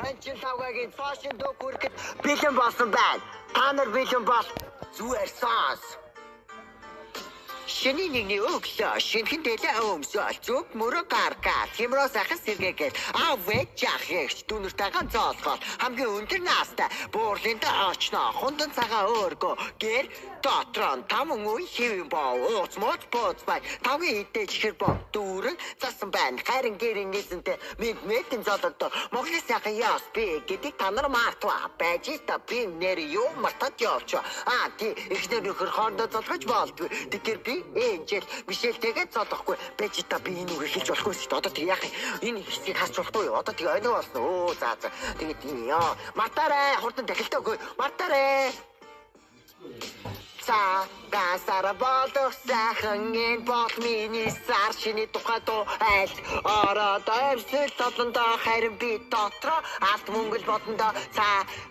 Ханчин лавгагийн цоошин дөө күргэд бэлэн болсон байна. Та нар бэлэн бол зүгээр сонс. Шиний нэгний өглөө шинхэн дэлээ өмсөөл зүг мөрө гаргаа хэмрөө сайхан сэргээгээл аав ээж ах эгч дүүнэртэйгээ зоолгоол хамгийн өндөр настай буурлында очно хундан цагаан өөргөө гэр дотроо таван үе хэвэн боо ууц моц бооц бай тавгийн идэж чихэр боо дүүрэн засан байна харин гэрийн эзэнтэй мэд мэдэн зологдоо Монголын сайхан яас би гэдэг та нар мартва байж та би нэр юу мартаад явч аа тий эхнэр нөхөр хоорондоо золгож болдгүй тэгэхээр би Энжел Мишелтэйгээ золохгүй байж та би энэ үгийг хэлж болохгүй шүү дээ. Одоо тэг яах юм? Энэ хэсгийг хасч болохгүй юу? Одоо тэг онио болсон. Өө за за. Тэгээд яа. Мартаарай. Хурдан дахилтаа өгөө. Мартаарай. За гасара болох сайхан энэ бол миний сар шиний тухай дуу айл ороод ойрсол толондоо харин би дотроо алт мөнгөл бодондоо за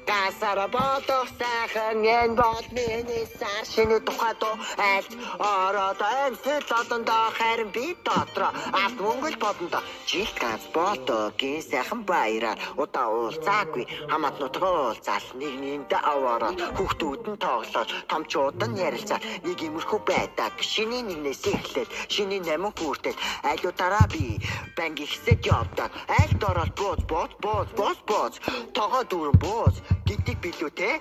гасара болох сайхан энэ бол миний сар шиний тухай дуу айл ороод ойрсол толондоо харин би дотроо алт мөнгөл бодондоо жилт ганц болдогийн сайхан баяраар удаа уулзаагүй хамаат нутгаа уулзаал нэг нэндэ аваараад хүүхдүүд нь тоглоод томчууд нь ярилцаад нэг иймэрхүү байдаг. Шиний нэгнээс эхлээд шиний 8 хүртэл айлуудаараа би банк ихсэд явдаг. Айлд ороод бууз бууз бууз бууз бууз тогоо дүүрэн бууз гэдэг билүү те.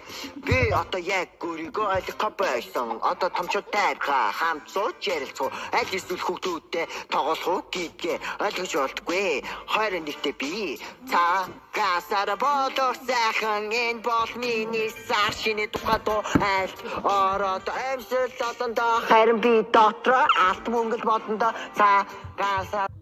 Би одоо яг өөрийгөө ойлгох байсан. Одоо томчууд тайрхаа хамт сууж ярилцах. Аль эсвэл хүүхдүүдтэй тоглох уу гэдгээ ойлгож болдгүй. 21-т би цаа гасара болох сайхан энэ бол миний сар шиний тухай дуу айлд ороод амьсгал олондоо харин би дотроо алт мөнгөл бодондоо цаа гасаа.